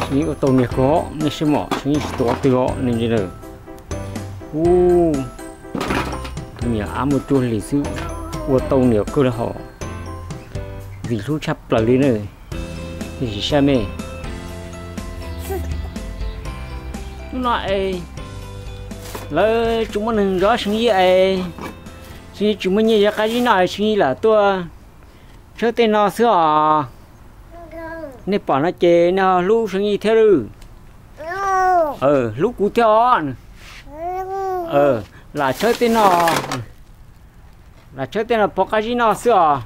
Yeej ua tau niam kawg, nej saib mom, Seev Yij tsis tuav twg os ne. Ub, tus niam av muaj cuaj hlis xwb, ua tau niam kawg li hos. Ntxim hlub tshaj plaws li na. Nej sim saib me, hnub no es lawv tsis muaj neeg zov Seev Yij es, Seev Yij tsis muaj nyiaj yuav qab zib noj es Seev Yij lam tuaj tshawb tej no xwb os. Nej pom no ces nej ho hlub Seev Yij thiab lawm. Hlub kuv thiab os. Lam tshawb tej no, lam tshawb tej no pov qab zib noj xwb os.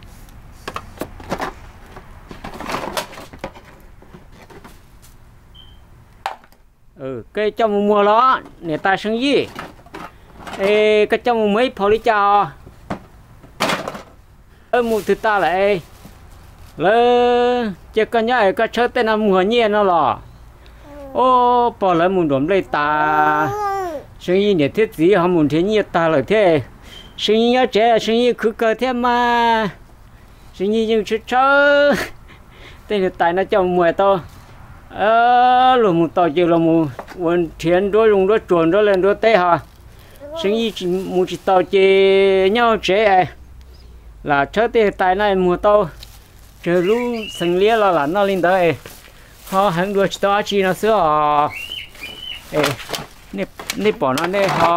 Koj coj mus muag los niam tais Seev Yij, es koj coj mus muag ib phau li cas os? Lawv mus twg tas lawm es lawv cia koj nyob es koj tshawb tej no muag nyiaj no los? Ub, pog lawv mus nruam nplej tas, Seev Yij niam thiab txiv ho mus nrhiav nyiaj tag lawm thiab. Seev Yij nyob tsev Seev Yij khwv kawg thiab mas. Seev Yij yeej tshawb tshawb tej niam tais no coj mus muag tau. Luag mus tau ces luag mus ua nrhiav nruab zoov nruab tsuag nruab liaj nruab teb ho. Seev Yij mus tsis tau ces nyob tsev lam tshawb tej niam tais no muag tau. Tsawg lub xeev liab los lam noj li ntawd, ho heev dua tsis tau dab tsi no xwb os. Nej pom no nej ho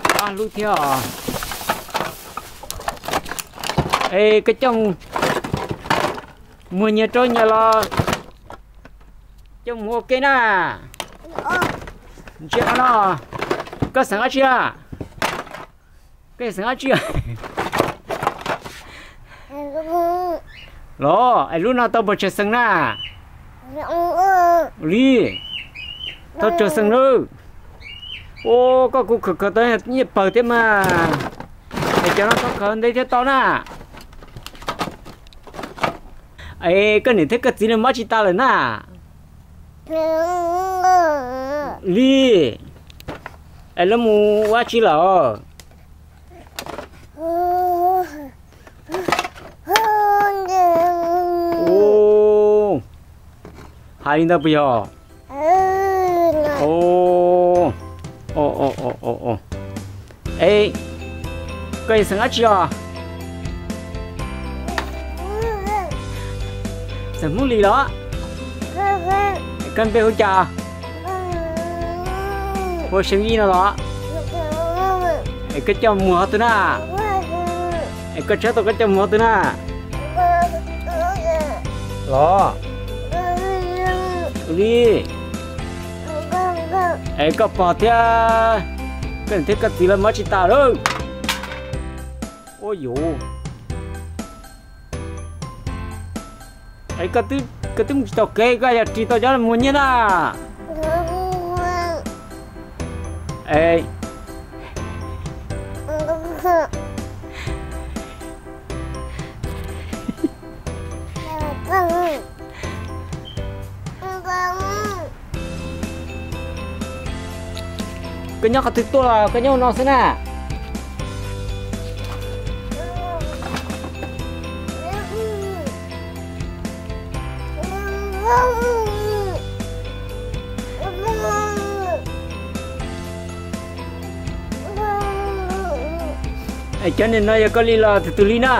pab hlub thiab os. Es koj coj mus muag nyiaj rau nyiaj los coj mus ua ke na. Ntsia no, koj xeem dab tsi a? Koj xeem dab tsi? Los es lub no tau puas tsawg xees na? Li, tau tsawg xees lawm? Ua koj kuj khwv khwv tau nyiaj pawg thiab mas. Es cov no tau khwv ntev thiab tau na. Es koj niam thiab koj txiv lawv mob tsis tas lawm na? Li, es lawv mus ua dab tsi lawm? Hais li ntawd puas yog? Es koj xeem dab tsi os? Xeem Hmoob Lis los? Koj npe hu cas? Hu Seev Yij no los? Es koj coj muag qhov twg na? Es koj tshawb tau koj coj muag qhov twg na? Los? Li, es koj pog thiab koj niam thiab koj txiv lawv mob tsis tas lawm? Ua yuv, es koj twb mus tsis tau kev koj yog ris tau cov muag nyiaj na. Es koj nyob qhov twg tuaj los koj nyob no xwb na? Es cov niag no yog koj li los tus twg li na?